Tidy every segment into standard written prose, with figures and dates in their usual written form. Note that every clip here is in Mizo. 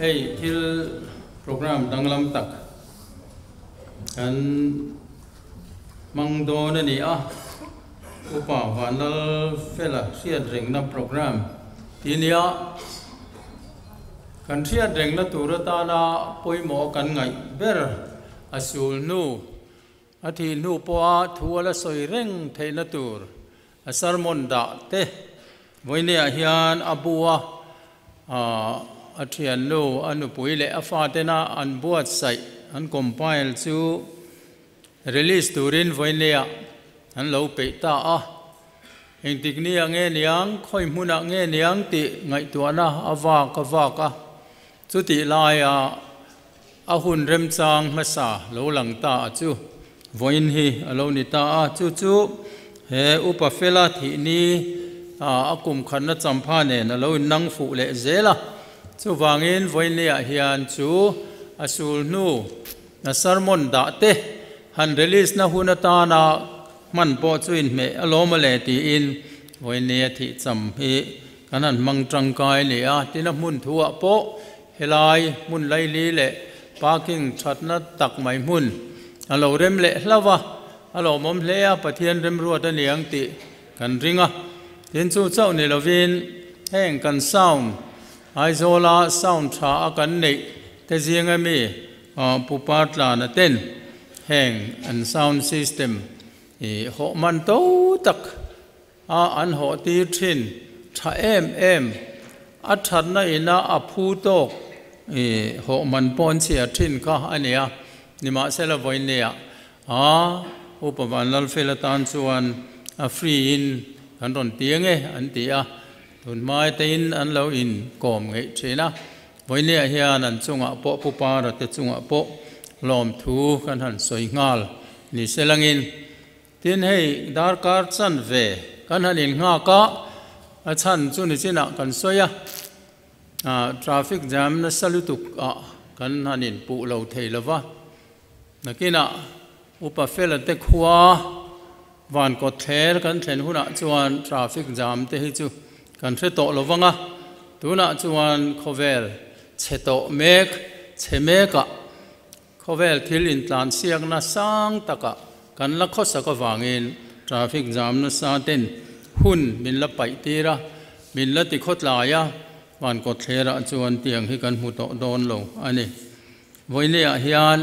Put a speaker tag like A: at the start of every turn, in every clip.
A: Hei thil program danglam tak kan hmang dawn a ni a, Upa Vanlalfela hriatrengna program ti nia kan hriatrengna tur atana pawimawh kan ngaih ber a sul hnu a thih hnu pawha thu a la sawi reng theihna tur a sermon dah te vawinia hian a bu a a thiannu a nupui leh a fatena an buatsaih an compile chu release turin vawinia an lo peih ta a. Engtik ni ah nge niang, khawi hmunah nge niang tih ngaihtuahna a vak a vak a. Chutih laia a hun remchang hmasa lo lang ta a chu vawiin hi a lo ni ta a. Chu chu he Upa Fela thih ni a kum khatna champha nen a lo innang fuh leh zel a. Chuvangin vawiinniah hian chu a sul hnu a sermon dah te han release na hun atana hman pawh chu inhmeh a lawm a le tiin vawiinnia thih cham hi kan han hmang tangkai ni a. Tin a hmun thuah pawh helai hmun laili leh parking thatna tak mai hmun a lo rem leh hlauh a, a lawmawm hle a, Pathian remruat a ni ang tih kan ring a. Tin chu chauh ni lovin heng kan sound Aizawla sound tha a kan neih te zinga mi Pu Partlana ten heng an sound system i hawh man to tak a an hawh tir thin tha em em a thatna ina a phu tawk i hawh man pawn chhiar thin kha a ni a. Nimahsela vawinia a Upa Vanlalfela tan chuan a free in kan rawn ti ange an ti a, tun hmai tein an lo in kawm ngeih thin a. Vawinia hian an chungah pawh Pu Para te chungah pawh lawmthu kan han sawi nghal ni se langin. Tin hei darkar chanve kan han innghak a, a chhan chu ni chinah kan sawi a, traffic jam nasa lutuk ah kan han inpuh lo thei lo va. Nakinah Upa Fela te khua van kawt thler kan thlen hunah chuan traffic jam te hi chu kan hre tawh lo vang a, tunah chuan khawvel chhe tawh mek chhe mekah Khawvel thil intlansiakna sang takah kan la khawsak avangin traffic jam nasa ten hun min la paih tir a, min la ti khawtlai a, van kawtthlerah chuan tiang hi kan hmu tawh dawn lo a ni. Vawineah hian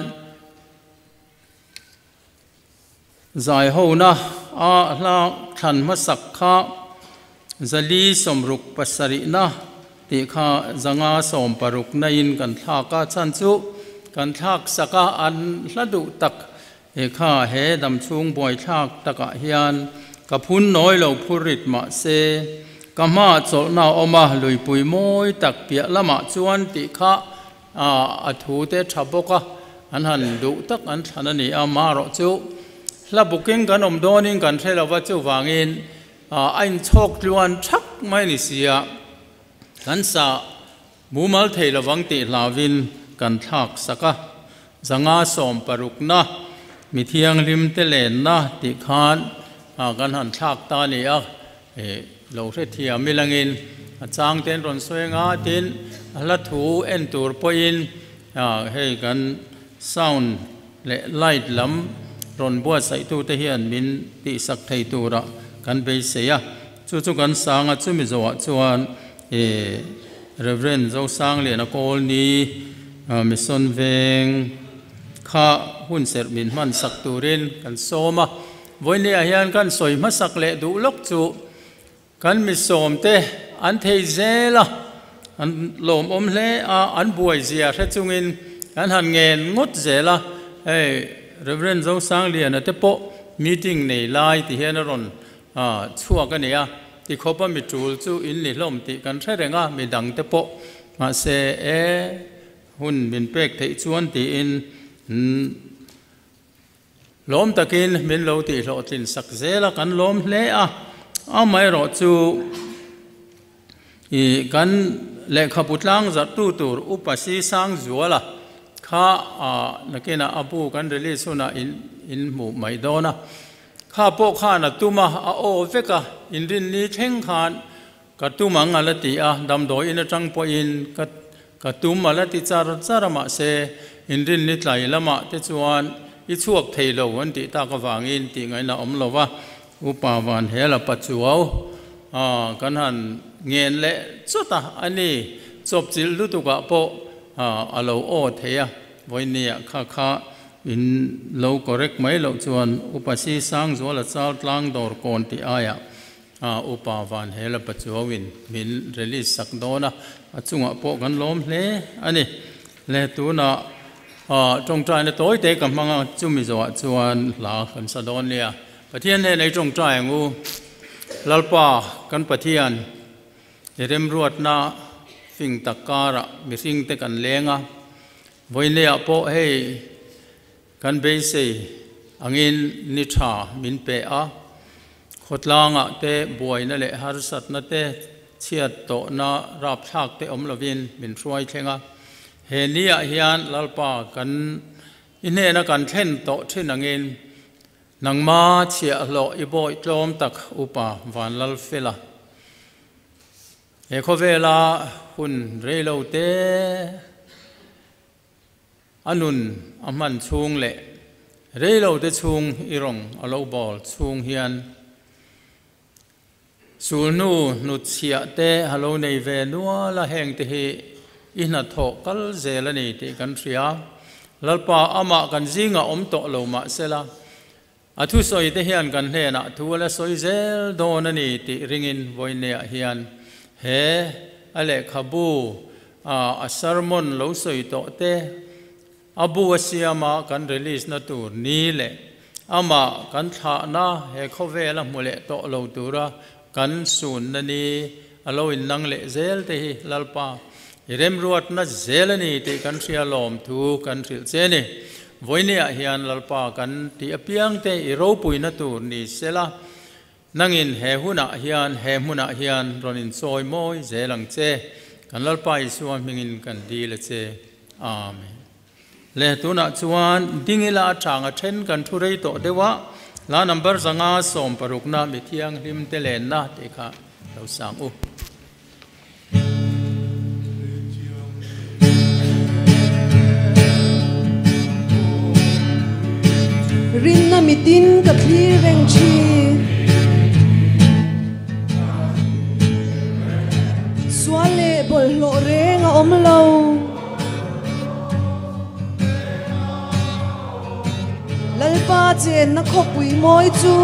A: zaihona a hla thlan hmasak kha zali sawmruk pasarihna tih kha zanga sawm parukna in kan thlak a, chhan chu kan thlak sak a, an hla duh tak he kha he damchhung buaithlak takah hian ka phun nawi lo phur rit mah se ka hma chawlhna a awm a, luipui mawi tak piah lamah chuan tih kha A thu te tha bawk a, an han duh tak an thlan a ni a, marawh chu hla bukin kan awm dawnin kan hre lo va, chuvangin a inchhawk tluan thak mai ni si a, kan sa mumal thei lovang tih hlauvin kan thlak sak a, zanga sawm parukna mi thianghlim te lenna tih khan kan han thlak ta a ni a. Lo hrethiam ilangin a chang te an rawn sawi anga tin a hla thu en tur pawhin hei kan sound leh light lam rawn buatsaih tu te hian min tihsak thei tura kan beisei a, chu chu kan sang a, chumi zawhah chuan Reverend Zosangliana Kawlni Mission Veng kha hunserh min hman sak turin kan sawm a. Vawinia hian kan sawi hmasak leh duh lawk chu kan misawmte an thei zel a, an lawmawm hle a, an buai zia hre chungin kan han ngen ngawt zel a, hei Rev. Zosangliana te pawh meeting nei lai ti hian a rawn chhuak a ni a, tikhawpa mi tul chu in ni hlawm tih kan hre reng a, midang te pawh mahse e hun min pek theih chuan tiin Lawm takin min lo tih hlawhtlin sak zel a, kan lawm hle a. Amaherawh chu i kan lehkhabu tlang zarhtu tur Upa Si Sang Zuala kha nakinah a bu kan release hunah in in hmuh mai dawn a. Kha pawh khan a tum a, a aw vek a, inrinni thleng khan ka tum ang a la ti a, damdawiin atang pawhin ka. ka tum a la ti char char a mahse inrinni tlai lamah te chuan i chhuak thei lo an tih tak avangin tih ngaihna awm lo va, Upa Vanhela Pachuau kan han ngen leh chawt a, a ni chawpchilh lutukah pawh a lo aw thei a, vawinia kha kha in lo correct mai loh chuan Upa Si Sangzuala Chal Tlang Dawr Kawn tih aiah Upa Vanhela Pachuauin min release sak dawn a, a chungah pawh kan lawm hle a ni. Le tunah tawngtaina tawi te ka hmang a, chumi zawhah chuan hla kan sa dawn nia. Pathian hnenah i tawngtai ang u. Lalpa kan Pathian, i remruatna fing tak karah mihring te kan leng a, vawineah pawh hei kan beisei angin ni tha min pe a, khawtlangah te buaina leh harsatna te chhiat tawhna rapthlak te awm lovin min hruai thleng a, he niah hian Lalpa kan i hnena kan thlen tawh thin angin Nangma chhiahhlawh i bawih tlawm tak Upa Vanlalfela. He khawvela hun reilo te a nun a hman chhung leh reilo te chhung i rawng a lo bawl chhung hian Sulhnu hnutchhiah te a lo nei ve nual a, heng te hi i hnathawh kal zel a ni tih kan hria. Lalpa amah kan zingah awm tawh lo mah sela, a thusawi te hian kan hnenah thu a la sawi zel dawn a ni tih ringin vawineah hian he a lehkhabu a sermon lo sawi tawh te A bu a siama kan release na tur ni leh amah kan thlahna he khawvel a hmu leh tawh lo tura kan sunna ni a lo innang leh zel te hi Lalpa i remruatna zel a ni tih kan hria lawm thu kan hrilh che ni. Vawinia hian Lalpa kan tih apiang te i ropuina tur ni sela nangin he hunah hian he hmunah hian rawn inchawi mawi zel ang che. Kan Lalpa Isua hmingin kan dil a che. Amen. Le tunah chuan dingila atanga then kan thu rei tawh deuh a, hla number 160 na mi thianghlim te lenna tih kha lo sang u.
B: Rinna mitin ka thlir reng thin. Sual leh bawlhhlawh reng a awm lo. Lalpa chenna khawpui mawi chu.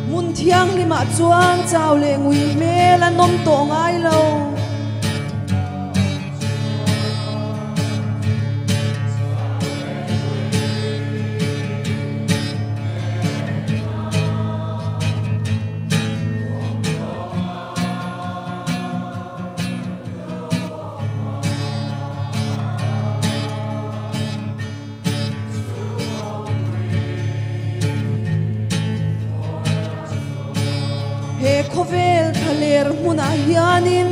B: Hmun thianghlimah chuan chau leh ngui hmel an awm tawh ngai lo. He khawvel thlaler hmunah hianin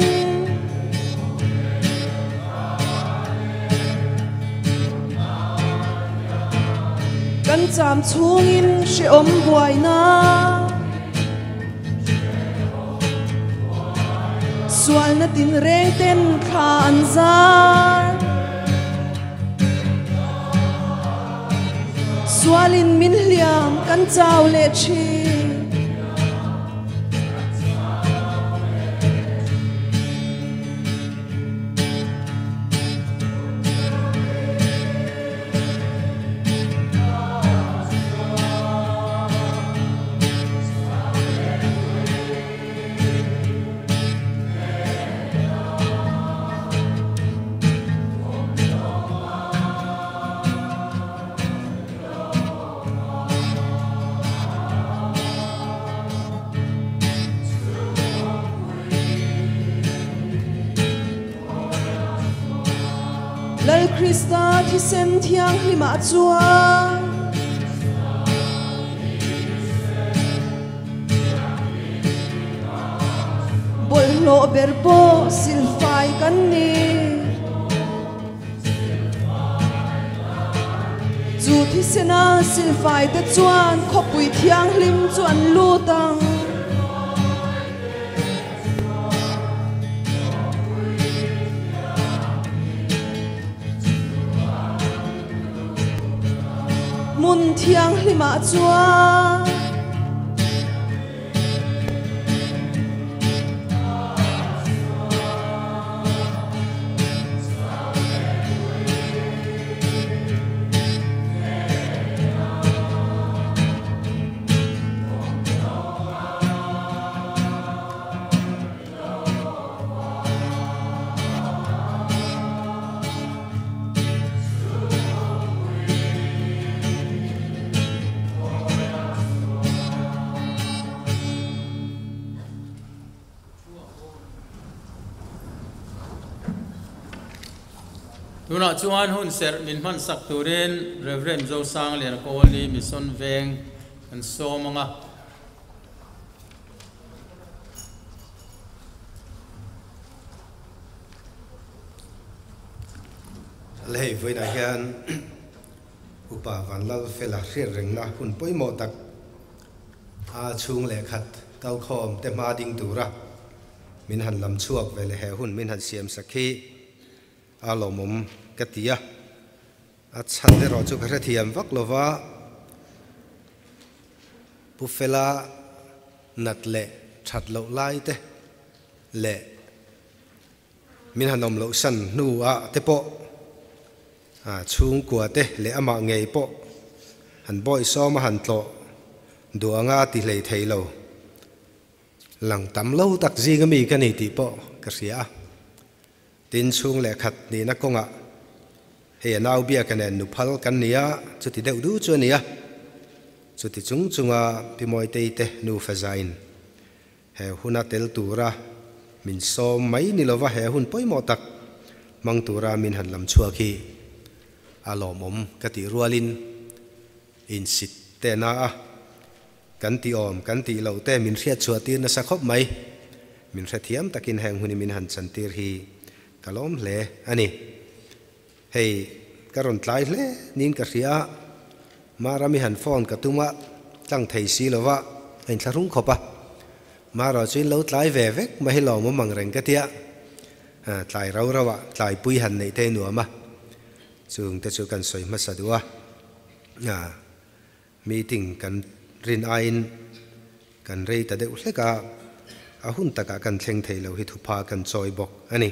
B: Kan cham chhungin hrehawm buaina. Sualna tinreng ten thla an zar. Sualin min hliam kan chau leh thin. Lal Krista thisen thianghlimah chuan bawlhhlawh ber pawh silfai kan ni. Chu thisena silfai te chuan khawpui thianghlim chu an lut ang. Hmun thianghlimah chuan.
A: Tunah chuan hun serh min hmansak turin Rev. Zosangliana Kawlni Mission Veng kan sawm ang a.
C: Lei vawiinah hian Upa Vanlal Fela hriat rengna hun pawimawh tak a chhung leh khat kalkhawm te hma ding tura min han lam chhuak ve leh he hun min han siam sak hi a lawmawm ka ti a. A chhan erawh chu ka hrethiam vak lova, Pu Fela nat leh that loh lai te leh min han awm loh san hnu ah te pawh chhungkua te leh amah ngei pawh han bawihsawm a han tlawh duh anga ti hlei thei lo. Lang tam lo tak zing ami ka ni tih pawh ka hria a. Tin, chhung leh khat nihna kawngah hei a nau biaka nen nu phal kan ni a, chuti deuh du chu a ni a. Chuti chung chunga Pi Mawitei te nufa zain he huna tel tura min sawm mai ni lova he hun pawimawh tak hmang tura min han lam chhuak hi a lawmawm ka tih rualin insit te na a kan tih awm kan tih loh te min hriat chhuah tir nasa khawp mai. Min hrethiam takin heng hun i min han chan tir hi ka lawm hle a ni. Hei ka rawn tlai hle niin ka hria a, Mara mi han phone ka tum a, tlang thei si lo va, a inthlahrung khawp a. Mara chu in lo tlai ve vek mai hi lawmawm ang reng ka tia, tlai rau rau ah tlai pui han neih te nuam a, chung te chu kan sawi hmasa duh a. Meeting kan rin aiin kan rei ta deuh hlek a, a hun takah kan thleng thei lo hi thupha kan chawi bawk a ni.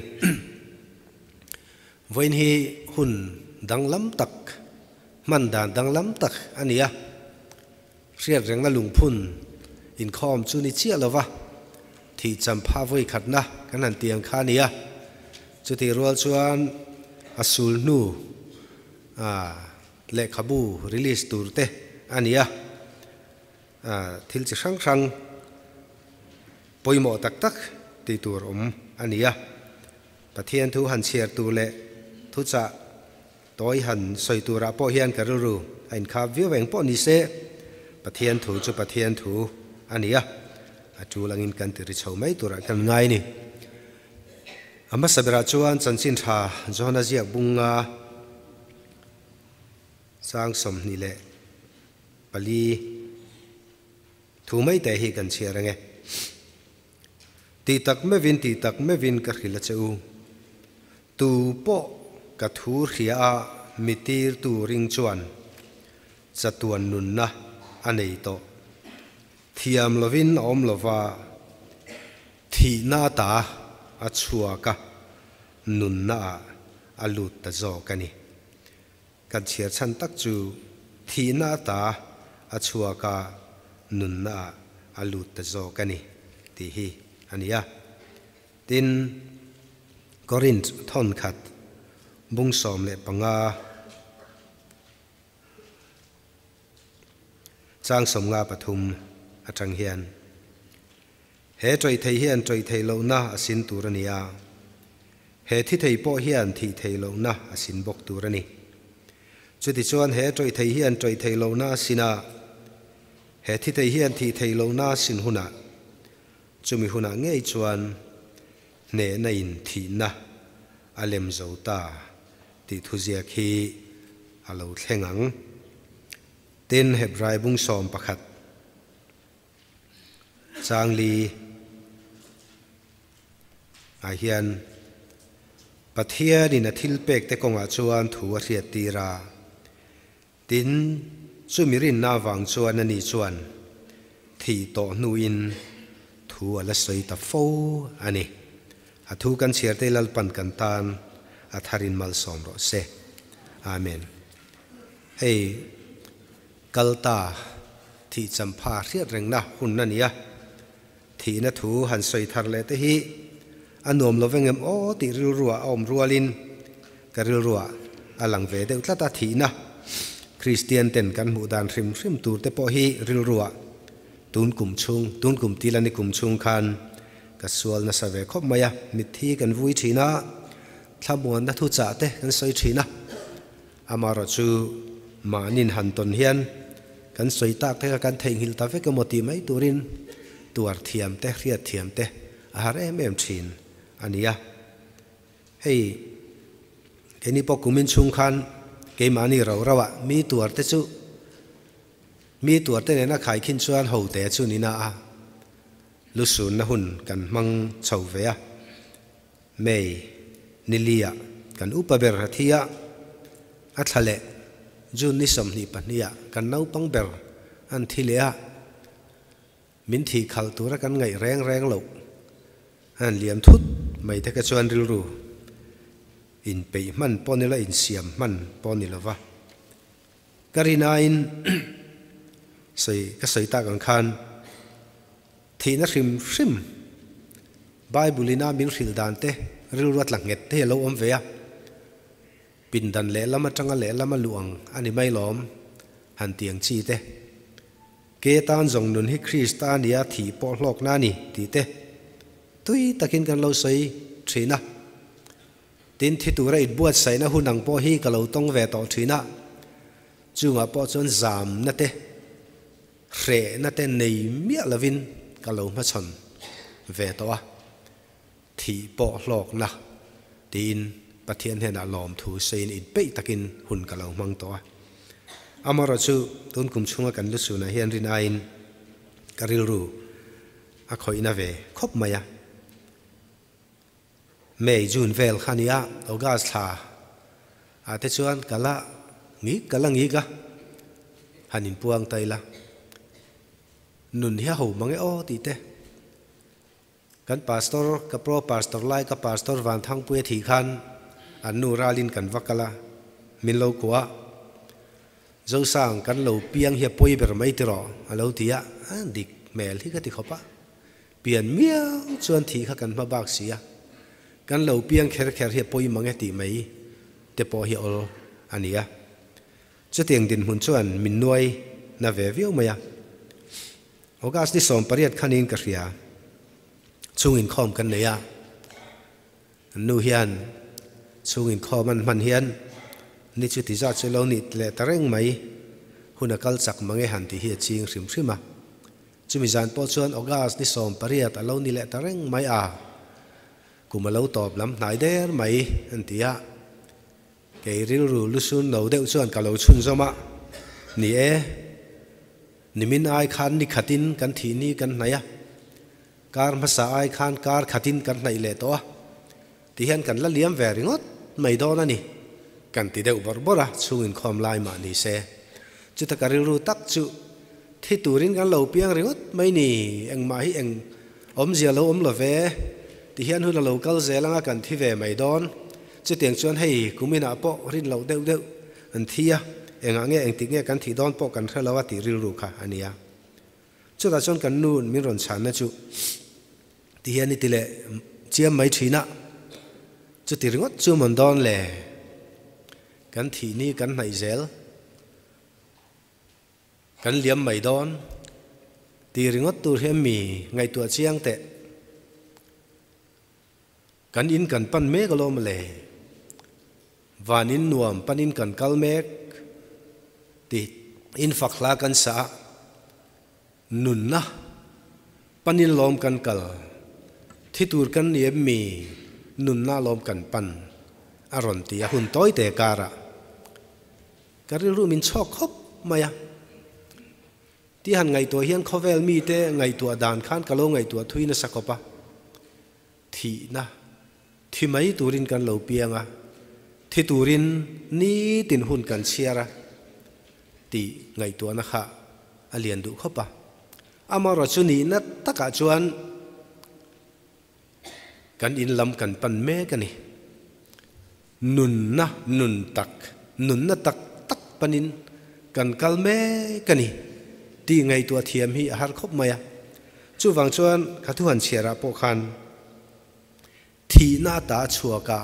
C: Vawiin hi hun danglam tak, hman dan danglam tak a ni a, hriat rengna lungphun inkhawm chu ni chiah lova thih champha vawi khatna kan han ti ang kha a ni a, chutih rual chuan a sul hnu a Lehkhabu release tur te a ni a, thil chi hrang hrang pawimawh tak tak tih tur awm a ni a. Pathian thu han chhiar tur leh thuchah tawi han sawi turah pawh hian ka rilru a inkhap viau eng pawh ni se, Pathian thu chu Pathian thu a ni a, a tul angin kan ti ri chho mai turah kan ngai a ni. A hmasa berah chuan chanchin tha Johana ziak bunga Sang 24 thu mai te hi kan chhiar ange. Tih tak meuhin tih tak meuhin ka hrilh a che u. Tu pawh ka thu hria a mi tirtu ring chuan chatuan nunna a nei tawh. Thiam lovin a awm lova, thihna ata a chhuak a, nunna ah a lut ta zawk a ni. Kan chhiar chhan tak chu thihna ata a chhuak a, nunna ah a lut ta zawk a ni tih hi a ni a. Tin, Korinth thawnkhat bung 15 chang 53 atang hian, He ṭawih thei hian ṭawih theih lohna a sin tur a ni a, he thi thei pawh hian thih theih lohna a sin bawk tur a ni. Chutichuan he ṭawih thei hian ṭawih theih lohna a sin a, he thi thei hian thih theih lohna a sin hunah, chumi hunah ngei chuan hnehna in thihna a lem zo ta tih thuziak hi a lo thleng ang. Tin, Hebrai bung 11. Changli ah hian Pathianin a thil pek te kawngah chuan thu a hriat tir a, tin Chumi rinna avang chuan ani chuan thih tawh hnuin thu a la sawi ta fo a ni. A thu kan chhiar te Lalpan kan tan a tharin malsawm rawh se. Amen. Hei kalta thih champha hriat rengna hun a ni a, thihna thu han sawi thar leh te hi a nuam lo veng em aw tih rilruah a awm rualin ka rilruah a lang ve deuh tlat a, thihna Kristian ten kan hmuh dan hrim hrim tur te pawh hi rilruah tun kum chhung, tun kum til a ni kum chhung khan ka sual nasa ve khawp mai a, mitthi kan vui thin a, thlamuanna thuchah te kan sawi thin a, amaherawhchu mahnin han tawn hian kan sawi tak te kha kan theihnghilh ta vek emaw tih mai turin tuar thiam te, hriat thiam te a har em em thin a ni a. Hei keini pawh kumin chhung khan keimahni rau rauah mi tuar te chu mi tuar te nena khaikhin chuan ho te chu ni na a, lusunna hun kan hmang chho ve a. May nilia kan upa ber a thi a, a thla leh June ni 22ah kan naupang ber an thi leh a, min thih khalh tura kan ngaih reng reng loh an liam thut mai te kha chuan rilru inpeih hman pawh ni lo, insiam hman pawh ni lova. Ka rinain sawi ka sawi tak ang khan thihna hrim hrim Bible ina min hrilh dan te rilru a tla nghet te hi a lo awm ve a, pindan lehlam atanga lehlam a luh ang a ni mai lawm han ti ang chi te. Ke tan zawng nun hi Krista a nia thih pawh hlawkna a ni tih te tui takin kan lo sawi thin a. Tin, thi tura inbuatsaihna hun ang pawh hi ka lo tawng ve tawh thin a, chungah pawh chuan zamna te, hrehna te nei miah lovin ka lo hmachhawn ve tawh a, thih pawh hlawkna tiin Pathian hnenah lawmthu sawiin inpeih takin hun ka lo hmang tawh a. Amaherawhchu, tun kum chhunga kan luchhunah hian rin aiin ka rilru a khawihna ve khawp mai a. May, June vel kha nia, August thla ah te chuan ka la ngik ka la ngik a, han inpuang ta ila, nun hi a ho mang e aw tih te. Kan pastor, ka pro pastor lai ka pastor Vanthangpuia thih khan an nu ralin kan va kal a, min lo kuah. Zosang kan lo piang hi a pawi ber mai tiraw a lo ti a, dik hmel hi ka ti khawp a. Pian miau chuan thih kha kan hma bak si a, kan lo piang kher kher hi a pawi mang e tih mai te pawh hi awl a ni a. Chutiang dinhmun chuan min nuai na ve viau mai a. August ni 18 khanin ka hria, chhung inkhawm kan nei a. An nu hian chhung inkhawm an hman hian ni chu ti zat chu lo nih leh ta reng mai, hun a kal chak mang e han tih hi a ching hrim hrim a. Chumi zan pawh chuan August ni 18 a lo ni leh ta reng mai a, kum a lo tawp lam hnai der mai an ti a. Kei rilru lusun no deuh chuan ka lo chhunzawm a, ni e, nimin ai khan ni khatin kan thih ni kan hnaih a, kar hmasa ai khan kar khatin kan hnaih leh tawh a, tihian kan la liam ve ringawt mai dawn a ni, kan ti deuh bawrh bawrh a, chhung inkhawm lai mah ni se. Chuta ka rilru tak chu thi turin kan lo piang ringawt mai ni, engmah hi eng awmzia lo awm lo ve, tihian hun a lo kal zel anga kan thi ve mai dawn. Chutiang chuan hei kuminah pawh rin loh deuh deuh an thi a, engah nge engtik nge kan thih dawn pawh kan hre lo a tih rilru kha a nia. Chutah chuan kan nu min rawn chhanna chu tihian i ti leh chiam mai thin a, chuti ringawt chu mawn dawn le, kan thih ni kan hnaih zel, kan liam mai dawn tih ringawt tur hian mi ngaihtuah chiang teh. Kan in kan pan mek alawm le, van in nuam panin kan kal mek tih in fak hla kan sa a, nunna panin lawm kan kal, thi tur kan ni em mi nunna lawm kan pan a rawn ti a hun tawi te karah ka rilru min chhawk khawp mai a. Ti han ngaihtuah hian khawvel mite ngaihtuah dan khan ka lo ngaihtuah thui nasa khawp a. Thihna, thi mai turin kan lo piang a, thi turin nitin hun kan chhiar a. tih ngaihtuahna kha a lian duh khawp a. Amaherawhchu nihna takah chuan kan in lam kan pan mek a ni. Nunna nun tak, nunna tak tak panin kan kal mek a ni tih ngaihtuah thiam hi a har khawp mai a. Chuvang chuan ka thu han chhiarah pawh khan Thihna ata a chhuak a,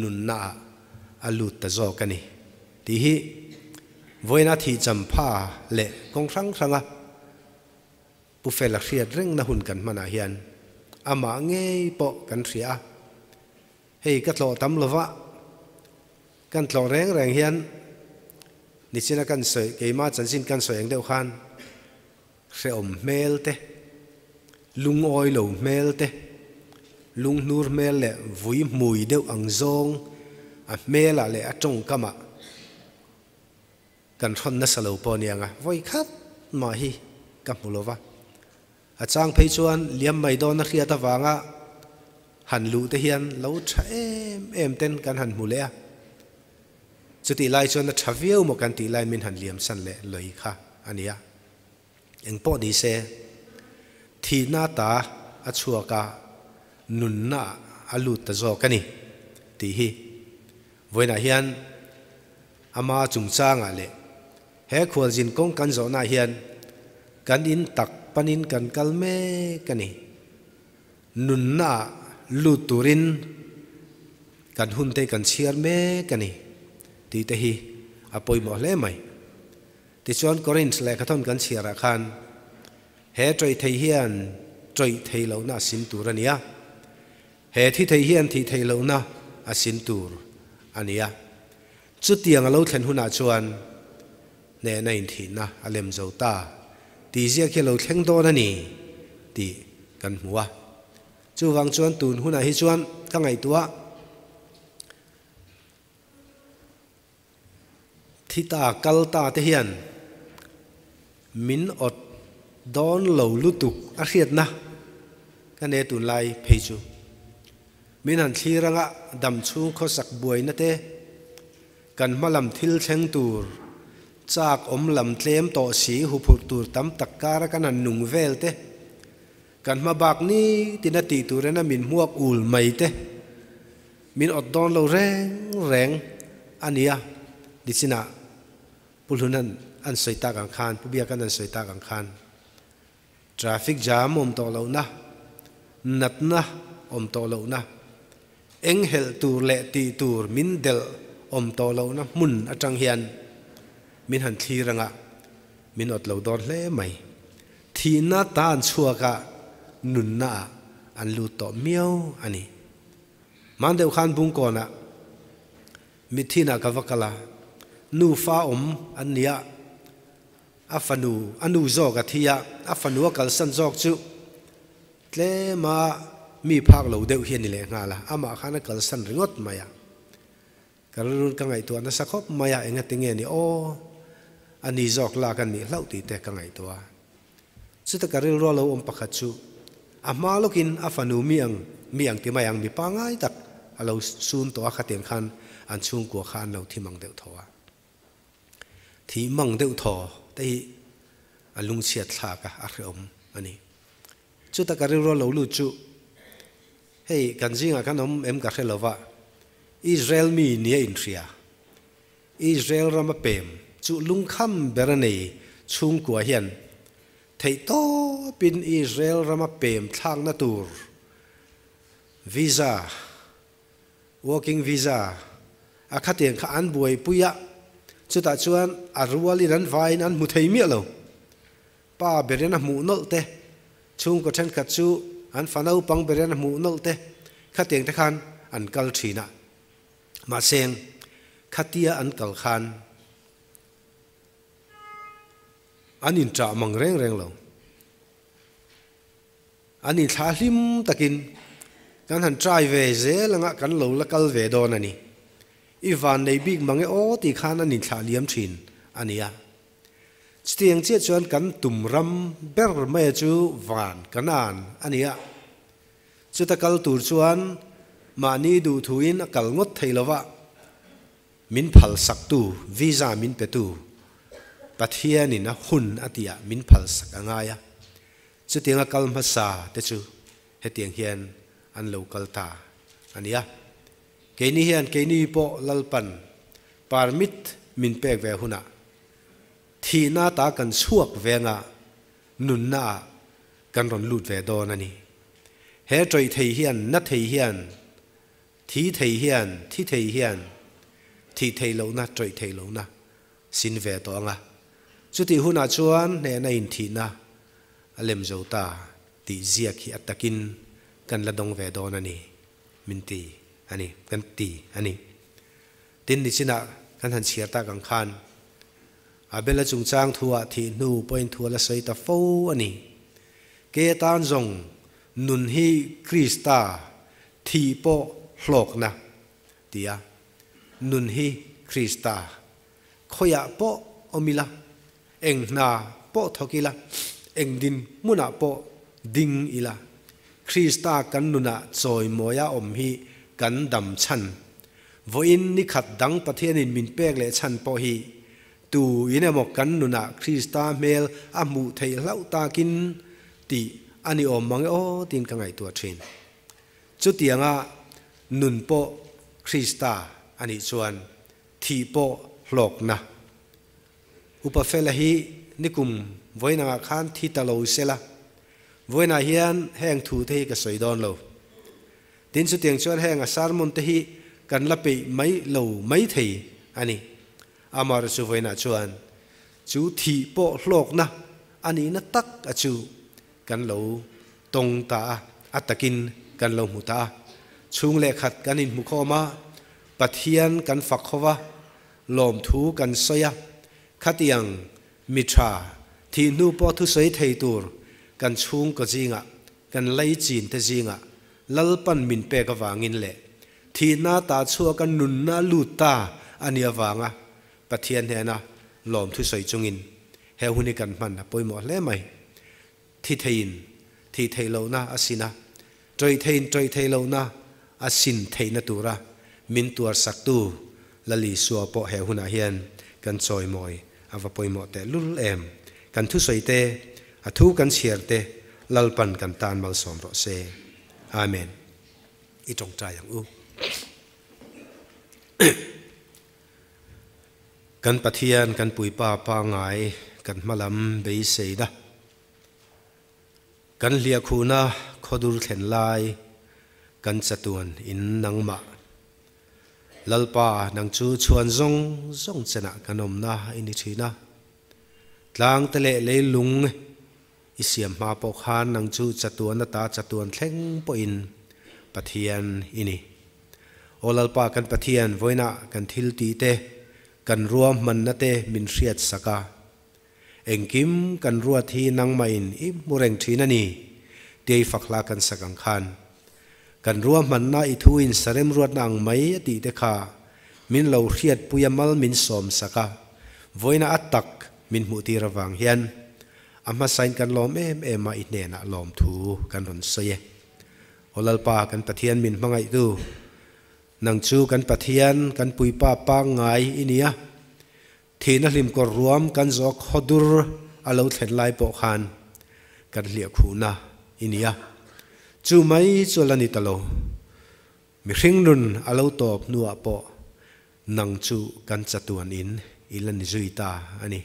C: nunna ah a lut ta zawk a ni tih hi vawiina thih champha leh kawng hrang hranga Pu Fela hriat rengna hun kan hmanah hian amah ngei pawh kan hria a, hei ka tlawh tam lova kan tlawh reng reng hian nichina kan sawi keimah chanchin kan sawi ang deuh khan Hrehawm hmel te, lungawi lo hmel te, lunghnur hmel leh vui hmui deuh ang zawng a hmelah leh a tawngkamah kan hrawn nasa lo pawh aniang a, vawi khat mah hi ka hmu lo va. A chang phei chuan liam mai dawn a hriat avanga han luh te hian lo tha em em ten kan han hmu leh a. Chutih lai chuan a tha viau maw kan tih laiin min han liam san leh lawih kha a nia. Eng pawh ni se, thihna ta a chhuak a, nunna a lut ta zawk a ni tih hi vawiinah hian ama chungchangah leh he khualzin kawng kan zawhnaah hian kan in tak panin kan kal mek a ni. Nunna lut turin kan hun te kan chhiar mek a ni tih te hi a pawimawh hle mai. Tichuan Korinth lehkhathawn kan chhiarah khan he tawih thei hian tawih thei lohna a sin tur a ni a, he thi thei hian thih theih lohna a sin tur a ni a. Chutiang a lo thlen hunah chuan hnehna inthihna a lem zo ta tih ziak hi a lo thleng dawn a ni tih kan hmu a. Chuvang chuan tun hunah hi chuan ka ngaihtuah thi ta kal ta te hian min awt dawn lo lutuk a hriatna ka ne tunlai phei chu. Min han thlir anga dam chhung khawsak buaina te, kan hma lam thil thleng tur, chak awm lam tlem tawh si huphurh tur tam tak kara kan han nung vel te, kan hma bak ni tina tih tur ena min hmuak ul mai te, min awt dawn lo reng reng a nia nichinah Pu Hlunan an sawi tak ang khan, Pu Biakan an sawi tak ang khan Traffic jam awm tawh lohna, natna awm tawh lohna, enghelh tur leh tih tur min delh awm tawh lohna hmun atang hian min han thlir anga min awt lo dawn hle mai. Thihna ta an chhuak a, nunna ah an lut tawh miau a ni. Hman deuh khan Bungkawnah mithinah ka va kal a, nufa awm an ni a, A fanu, a nu zawk a thi a, a fanu a kalsan zawk chu tlema mi phak lo deuh hi a ni leh nghal a, amah khan a kalsan ringawt mai a. Ka rilru ka ngaihtuah nasa khawp mai a, engati nge ni aw, a ni zawk lak a nih hlauh tih te ka ngaihtuah a. Chuta ka rilru a lo awm pakhat chu a hma lawkin a fanu mi ang mi ang ti mai ang mi pangngai tak a lo sun tawh a, khatiang khan an chhungkua kha an lo thi mang deuh tho a. Thih mang deuh thaw te hi a lungchhiat thlak a, a hrehawm a ni. Chuta ka rilru a lo lut chu, hei kan zingah khan awm em ka hre lo va, Israel mi nia inhria, Israel rama pem chu lungkham ber a nei chhungkua hian theihtawpin Israel rama pem thlakna tur visa, Working visa a khatiang kha an buaipui a, chutah chuan a rualin an vaiin an hmu thei miah lo. Pa berin a hmuh nawlh te, chhungkaw thenkhat chu an fa naupang berin a hmuh nawlh te, khatiang te khan an kal thin a. Mahse, khatia an kal khan an inṭah mang reng reng lo. An inthlah hlim takin kan han try ve zel anga kan lo la kal ve dawn a ni. I van nei bik mang e aw tih khan an inthlah liam thin a nia. Chutiang chiah chuan kan tum ram ber maia chu van Kanaan a nia. Chuta kal tur chuan mahni duhthuin a kal ngawt thei lova, min phalsaktu, visa min petu. Pathianin a hun a tihah min phalsak a ngai a, chutianga kal hmasa te chu hetiang hian an lo kal ta a nia. Keini hian keini pawh Lalpan permit min pek ve hunah thihna ta kan chhuak venga nunna ah kan rawn lut ve dawn a ni. He tawih thei hian, na thei hian, thi thei hian, thi thei hian, thih theih lohna, tawih theih lohna sin ve tawh ang a. Chutih hunah chuan hnehna inthihna a lem zo ta tih ziak hi a takin kan la dawng ve dawn a ni, min ti a ni, kan ti a ni. Tin, nichinah kan han chhiar tak ang khan Abela chungchang thuah thih hnu pawhin thu a la sawi ta fo a ni. Kei atan zawng nun hi Krista thih pawh hlawkna ti a, nun hi Krista khawiah pawh awm ila, eng hna pawh thawk ila, eng dinhmunah pawh ding ila, Krista kan nunah chawimawia awm hi kan dam chhan. Vawiin ni khat dang Pathianin min pek leh chhan pawh hi tu in emaw kan nunah Krista hmel a hmuh theih hlauh takin tih a ni awm mang e aw tiin ka ngaihtuah thin. Chutianga nun pawh Krista a nih chuan thih pawh hlawkna. Upa Fela hi nikum vawiinangah khan thi ta lo sela, vawiinah hian heng thu te hi ka sawi dawn lo. Tin chutiang chuan heng a sermon te hi kan la peih mai lo mai thei a ni. Amaherawhchu chu vawiinah chuan chu thih pawh hlawkna a nihna tak a chu kan lo tawng ta a, a takin kan lo hmu ta a. Chhung leh khat kan inhmu khawm a, Pathian kan fak kho va, lawmthu kan sawi a, khatiang mi tha thih hnu pawh thusawi thei tur kan chhungkaw zingah, kan lei chin te zingah Lalpan min pek avangin leh thihna ta chhuaka nunna lut ta a nih avanga Pathian hnena lawmthu sawi chungin he hun hi kan hman a pawimawh hle mai. Thi theiin thih theih lohna a sin a, tawih theiin tawih theih lohna a sin theihna tura min tuarsaktu Lal Isua pawh he hunah hian kan chawimawi a va pawimawh tehlul em. Kan thusawi te, a thu kan chhiar te Lalpan kan tan malsawm rawh se. Amen. I tawngtai ang u. Kan Pathian, kan Puipa pangngai, kan hmalam beiseina, kan hliahkhuhna khawdur thlen lai, kan chatuan in nangmah. Lalpa, nang chu chhuan zawng zawng chenah kan awmna i ni thin a. Tlang te leh leilung i siam hma pawh khan nang chu chatuan ata chatuan thleng pawhin Pathian i ni. Aw Lalpa kan Pathian, vawiinah kan thil tih te, kan ruahmanna te min hriat sak a. Engkim kan ruat hi nangmahin i hmu reng thin a ni, tia i fak hla kan sak ang khan. Kan ruahmanna i thu in sarem ruatna ang mai a tih te kha min lo hriatpui a mal min sawm sak a, vawiina a tak min hmuh tir avang hian a hmasain kan lawm em em a i hnenah lawmthu kan rawn sawi e. Aw Lalpa kan Pathian min hmangaihtu, nang chu kan Pathian kan puipa pangngai i ni a, thihna hlim kawr ruam kan zawk hawdur a lo thlen lai pawh khan kan hliah khuhna i ni a, chu mai chu a la ni ta lo. Mihring nun a lo tawp hnuah pawh nang chu kan chatuan in i la ni zui ta a ni.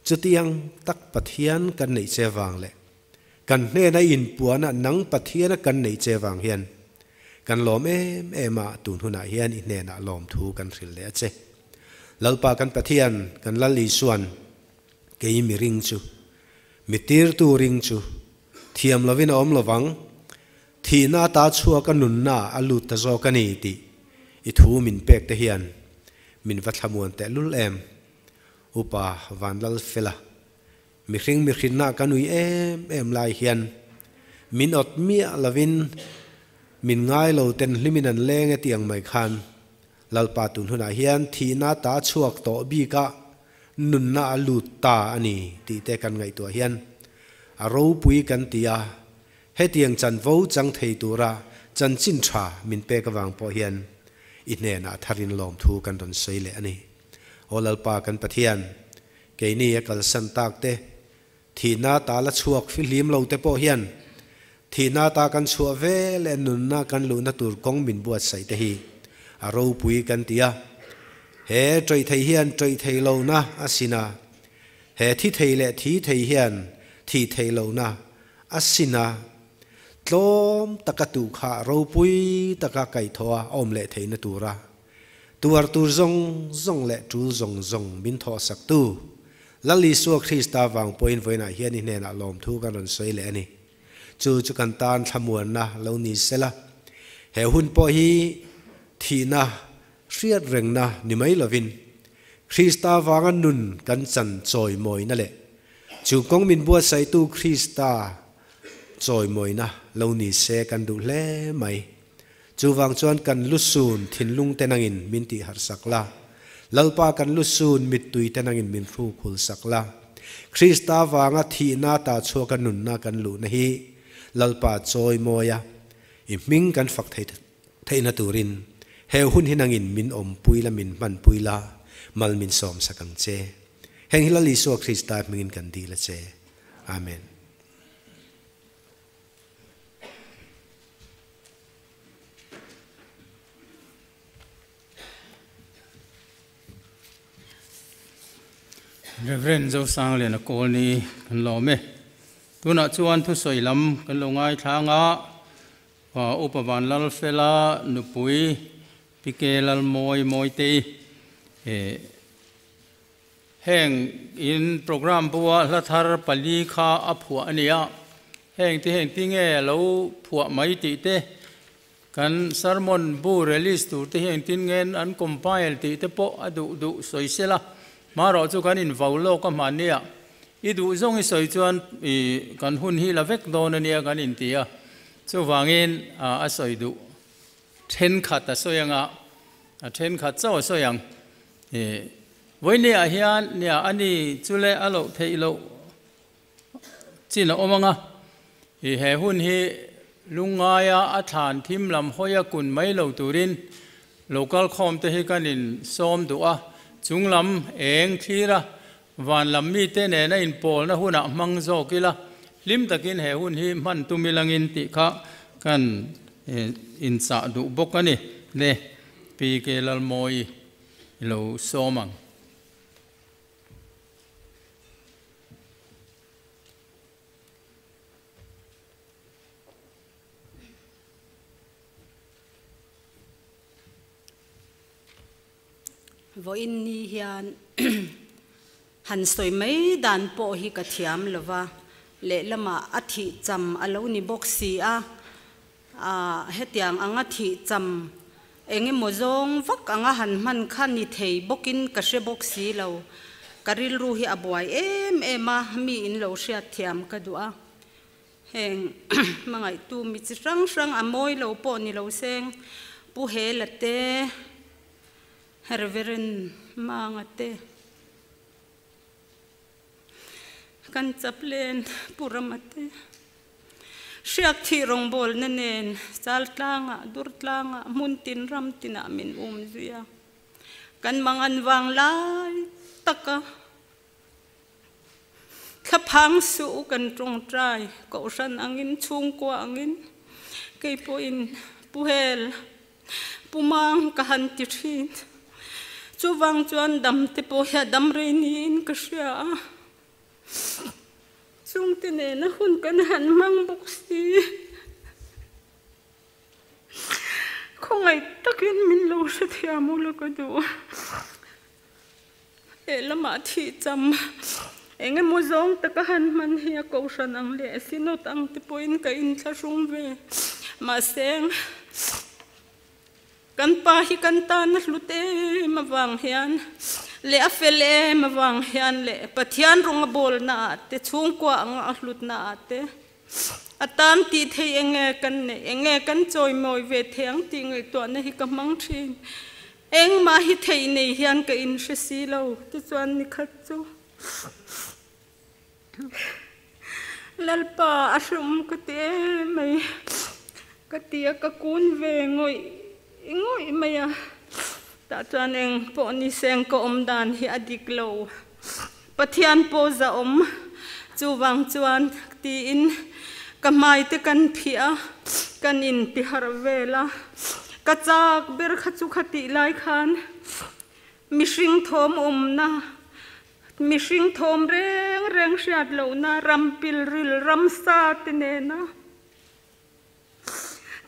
C: Chutiang tak Pathian kan neih che vang leh Kan hnena inpuana nang Pathiana kan neih che vang hian kan lawm em em a, tun hunah hian i hnenah lawmthu kan hrilh leh a che. Lalpa kan Pathian, kan Lal Isuan, kei mi ring chu, mi tirtu ring chu, thiam lovin a awm lovang, thihna ata chhuaka nunna a lut ta zawk a ni tih i thu min pek te hian min va thlamuan tehlul em. Upa Vanlalfela. Mihring mihrinna ka nui em em lai hian min awt miah lovin min ngai lo ten hlimin an leng e tih ang mai khan Lalpa tun hunah hian thihna ta chhuak tawh bikah nunna a lut ta a ni tih te kan ngaihtuah hian a ropui kan ti a, hetiang chanvo chang thei tura chanchin tha min pek avang pawh hian i hnenah tharin lawmthu kan rawn sawi leh a ni. Aw Lalpa kan Pathian! Keini a kalsan tak te, thihna ta la chhuak fihlim lo te pawh hian thihna ta kan chhuah ve leh nunna kan luhna tur kawng min buatsaih te hi a ropui kan ti a. He ṭawih thei hian ṭawih thei lohna a sin a, he thi thei leh thi thei hian thih theih lohna a sin a, tlawm taka tuh kha ropui taka kaihthawh a awm leh theihna tura Tuar tur zawng zawng leh tul zawng zawng min thawhsaktu Lal Isua Krista vang pawhin vawiinah hian i hnenah lawmthu kan rawn sawi leh a ni. Chu chu kan tan thlamuanna lo ni sela, he hun pawh hi thihna hriat rengna ni mai lovin Krista vanga nun kan chan chawimawina leh chu kawng min buatsaihtu Krista chawimawina lo ni se kan duh hle mai. Chuvang chuan kan lusun thinlung te nangin min tih harh sak la, Lalpa kan lusun mittui te nangin min hruk hul sak la. Krista vanga thihna ta chhuaka nunna kan luhna hi Lalpa chawi mawi a, i hming kan fak thei theihna turin he hun hi nangin min awmpui la min hmanpui la, mal min sawm sak ang che. Heng hi Lal Isua Krista hmingin kan dil a che. Amen.
A: Reverend Zosangliana Kawlni kan lawm e. Tunah chuan thusawi lam kan lo ngaithlang a, Upa Vanlalfela nupui Pike Lalmawi Mawitei Heng in program bua hla thar pali kha a phuah a nia, heng te heng tinge a lo phuah mai tih te, kan sermon bu release tur te hi engtin nge an compile tih te pawh a duh duh sawi sela, hmarawh chu kan invau lawk a hman nia, i duh zawng i sawi chuan i kan hun hi la vek dawn a nia kan inti a, chuvangin a sawi duh thenkhat a sawi anga a thenkhat chauh a sawi ang. Vawinia hian nia a ni chu le a loh theih loh chin a awm ang a, i he hun hi lungngaia a thlan thim lam hawi a kun mai lo turin local khawm te hi kan in sawm duh a, chung lam eng thlir a, van lam mite nena inpawlna hunah hmang zawk ila, hlim takin he hun hi hman tum ilangin tih kha kan inchah duh bawk a ni. Le PK Lalmawi. I lo sawm ang.
D: Vawiin ni hian han sawi mai dan pawh hi ka thiam lo va, lehlamah a thih cham a lo ni bawk si a, Hetiang anga thih cham eng emaw zawng vak anga han hman kha ni thei bawkin ka hre bawk si lo. Ka rilru hi a buai em em a, mi in lo hriat thiam ka duh a. Heng hmangaihtu mi chi hrang hrang a mawi lo pawh ni lo seng Pu Hela te, Reverend Manga te, Kan chaplain Pu Rama te hriak thih rawngbawlna nen chal tlangah, dur tlangah, hmun tin ram tinah min um zui a. Kan mangan vang lai taka thlaphang suh kan tawngtai kohhran angin chhungkua angin kei pawhin Pu Hel Pu Mang ka han ti thin. Chuvang chuan dam te pawh hi a dam rei niin ka hria a. Chungte nena hun kan han hmang bawk si. Khawngaih takin min lo hrethiam ula ka duh. Lehlamah thih cham eng emaw zawng taka han hman hi a kohhran ang leh synod ang te pawhin ka inthlahrung ve. Mahse, kan pa hi kan tan a hlut em avang hian leh a fel em avang hian leh Pathian rawng a bawlna ah te, chhungkua anga a hlutna ah te a tan tih theih eng nge kan neih, eng nge kan chawimawi ve thei ang tih ngaihtuahna hi ka hmang thin. Engmah hi theih nei hian ka inhre si lo, tichuan nikhat chu Lalpa a hlum ka ti em mai, ka ti a, ka kun ve ngawih ngawih mai a, tah chuan eng pawh ni seng ka awm dan hi a dik lo, Pathian pawh zahawm chuvang chuan tiin ka hmai te kan phih a, kan intiharh vel a. Ka chak ber kha chu khatih lai khan mihring thawm awmna, mihring thawm reng reng hriat lohna ram pilril ramsa te nena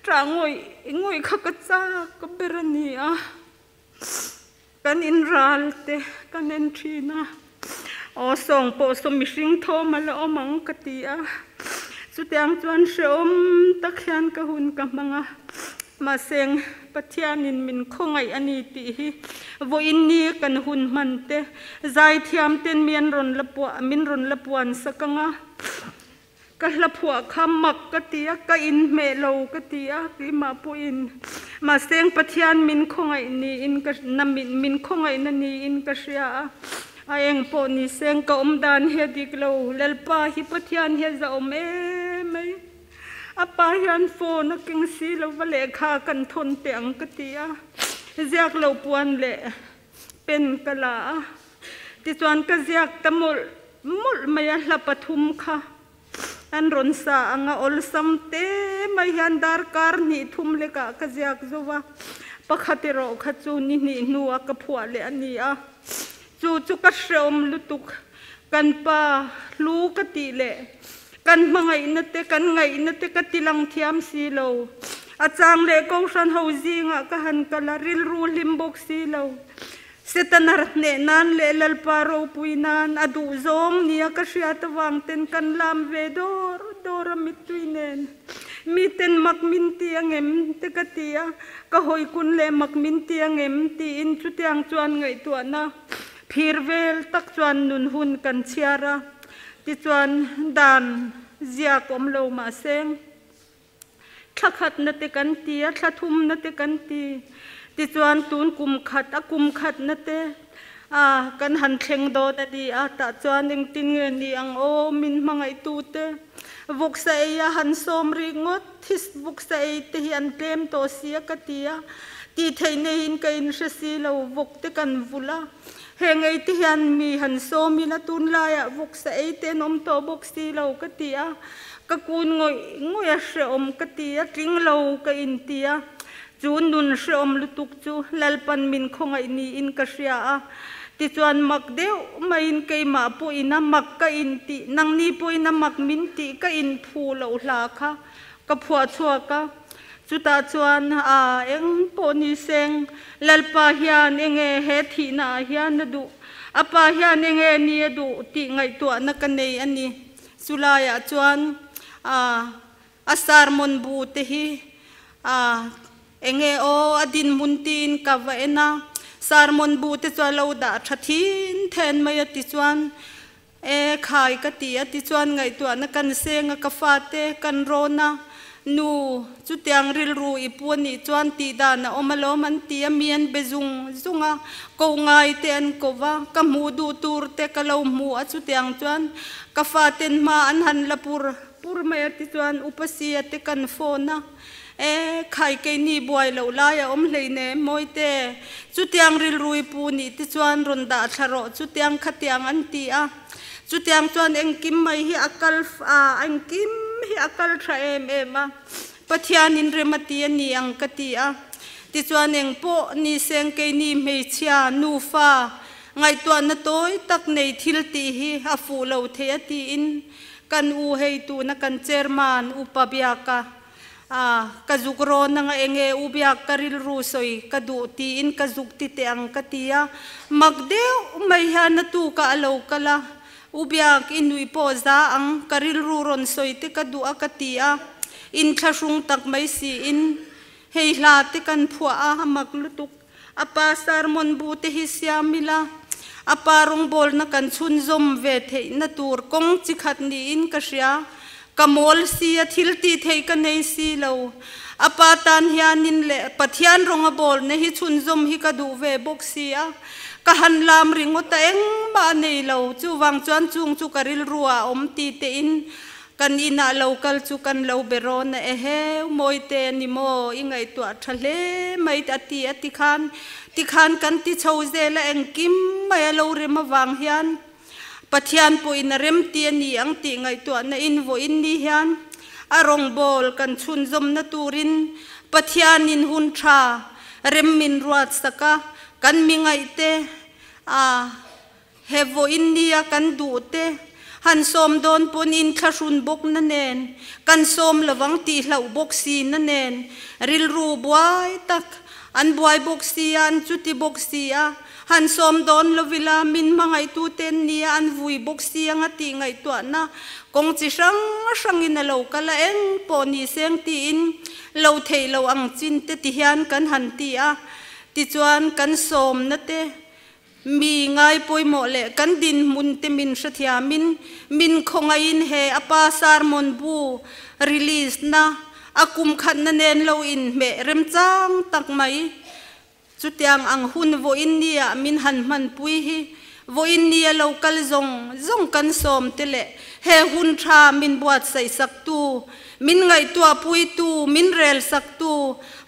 D: Ṭah ngawih ngawih kha ka chak ber a ni a, kan inral te kan en ṭhin a, aw sawng pawh saw mihring thawm a la awm ang ka ti a, chutiang chuan hrehawm tak hian ka hun ka hmang a, mahse Pathianin min khawngaih a ni tih hi vawiin ni kan hun hman te zaithiam ten mi an rawn la puah min rawn la puan sak ang a. Ka hla phuah kha mak ka ti a, ka inhmeh lo ka ti a, keimah pawhin mahse Pathian min khawngaih niin ka na min khawngaihna niin ka hria a, a eng pawh ni seng ka awm dan hi a dik lo, Lalpa hi Pathian hi a zahawm em mai, a pa hian phone a keng si lo va lehkha kan thawn teh ang ka ti a, ziak lo puan leh pen ka la a, tichuan ka ziak ta mawlh mawlh mai a, hla pathum kha an rawn sa ang a, awlsam te mai hian darkar hnih thum lekah ka ziak zo va, pakhat erawh kha chu ni hnih hnua ka phuah leh a ni a, chu chu ka hreawm lutuk, kan pa hlu ka tih leh kan hmangaihna te kan ngaihna te ka ti lang thiam si lo. A chang leh Kohhran ho zingah ka han kal a, rilru hlim bawk si lo. Setana hneh nan leh Lalpa ropui nan a duh zawng nia ka hriat avang ten kan lam ve dawr dawr a mittui nen. Miten mak min ti angem te ka ti a, ka hawi kun leh mak min ti angem tiin chutiang chuan ngaihtuahna phir vel tak chuan nun hun kan chhiar a. Tichuan, dan ziak awm lo mahse, thla khatna te kan ti a, thla thumna te kan ti. Tichuan, tun kum khat, a kum khatna te a kan han thleng dawn a ni a, tah chuan engtin nge ni ang aw, min hmangaihtute vawksa ei a han sawm rik ngawt, this vawksa ei te hi an tlem tawh si a ka ti a, tih theih neiin ka inhre si lo, vawk te kan vulh a. Heng ei te hian mi han sawm ila tunlaiah vawksa ei te an awm tawh bawk si lo ka ti a, ka kun ngawih ngawih a hrehawm ka ti a, tling lo ka inti a, chu nun hrehawm lutuk chu Lalpan min khawngaih niin ka hria a, tichuan mak deuh maiin keimah pawhin a mak ka intih, nangni pawhin a mak min tih ka inphu loh hla kha ka phuah chhuak a. Chutah chuan a eng pawh ni seng, Lalpa hian enge he thihna ah hian a duh, a pa hian enge ni a duh tih ngaihtuahna ka nei a ni. Chulaiah chuan a a sermon bu te hi a enge aw a dinhmun tiin ka va en a, sermon bu te chu a lo dah tha thin then mai a ti chuan E khai ka ti a tichuan ngaihtuahna kan seng a ka fate kan rawn a, Nu, chutiang rilru i pu a nih chuan tih dan a awm alawm an ti a, mi an be zung zung a, koh ngai te an ko va, ka hmuh duh tur te ka lo hmu a chutiang chuan ka faten hma an han la pur pur mai a tichuan Upasia te kan phone a, E khai keini buai loh lai a awm hleinem Mawite, chutiang rilrui pu nih te chuan rawn dah thla rawh chutiang khatiang an ti a, chutiang chuan engkim mai hi a kal a engkim hi a kal tha em em a, Pathianin rem a ti a ni ang ka ti a, tichuan engpawh ni seng keini hmeichhia nufa ngaihtuahna tawi tak nei thil tih hi a fuh lo thei a tiin kan u hei tuna kan chairman Upa Biaka A, ka zuk rawn anga enge u biak ka rilru sawi ka duh tiin ka zuk ti teh ang ka ti a, mak deuh mai hian a tukah a lo kal a, u biak i nuih pawh za ang ka rilru rawn sawi te ka duh a ka ti a, inthlahrung tak mai siin hei hla te kan phuah a, a mak lutuk, a pa sermon bu te hi siam ila, a pa rawngbawlna kan chhunzawm ve theihna tur kawng chi khat niin ka hria. Ka mawl si a, thil tih theih ka nei si lo. A pa tan hianin leh Pathian rawnga bawlna hi chhunzawm hi ka duh ve bawk si a, ka han lam ringawt a, engmah a nei lo. Chuvang chuan chung chu ka rilru ah a awm ti tein Kan inah lo kal chu kan lo be rawn a, Eheu, Mawite a ni maw? I ngaihtuah tha hle mai a ti a tikhan tikhan kan ti chho zel a, engkim mai a lo rem avang hian Pathian pawhin a remti a ni ang tih ngaihtuahna in vawiin ni hian a rawngbawl kan chhunzawmna turin Pathianin hun tha rem min ruat sak a, kan mi ngaihte a he vawiin nia kan duh te han sawm dawn pawn inthlahrun bawkna nen kan sawm lovang tih hlauh bawk si na nen rilru buai tak an buai bawk si a, an chuti bawk si a, han sawm dawn lovila min hmangaihtu ten nia an vui bawk si anga tih ngaihtuahna kawng chi hrang hrangin a lo kal a, eng pawh ni seng tiin lo theih loh ang chin te ti hian kan han ti a, tichuan kan sawmna te Mi ngai pawimawh leh kan dinhmun te min hrethiamin min khawngaihin he a pa sermon bu release na a kum khatna nen lo inhmeh remchang tak mai. Chutiang ang hun vawiin nia min han hmanpui hi vawiin nia lo kal zawng zawng kan sawm te leh he hun tha min buatsaih saktu, min ngaihtuahpuitu, min rel saktu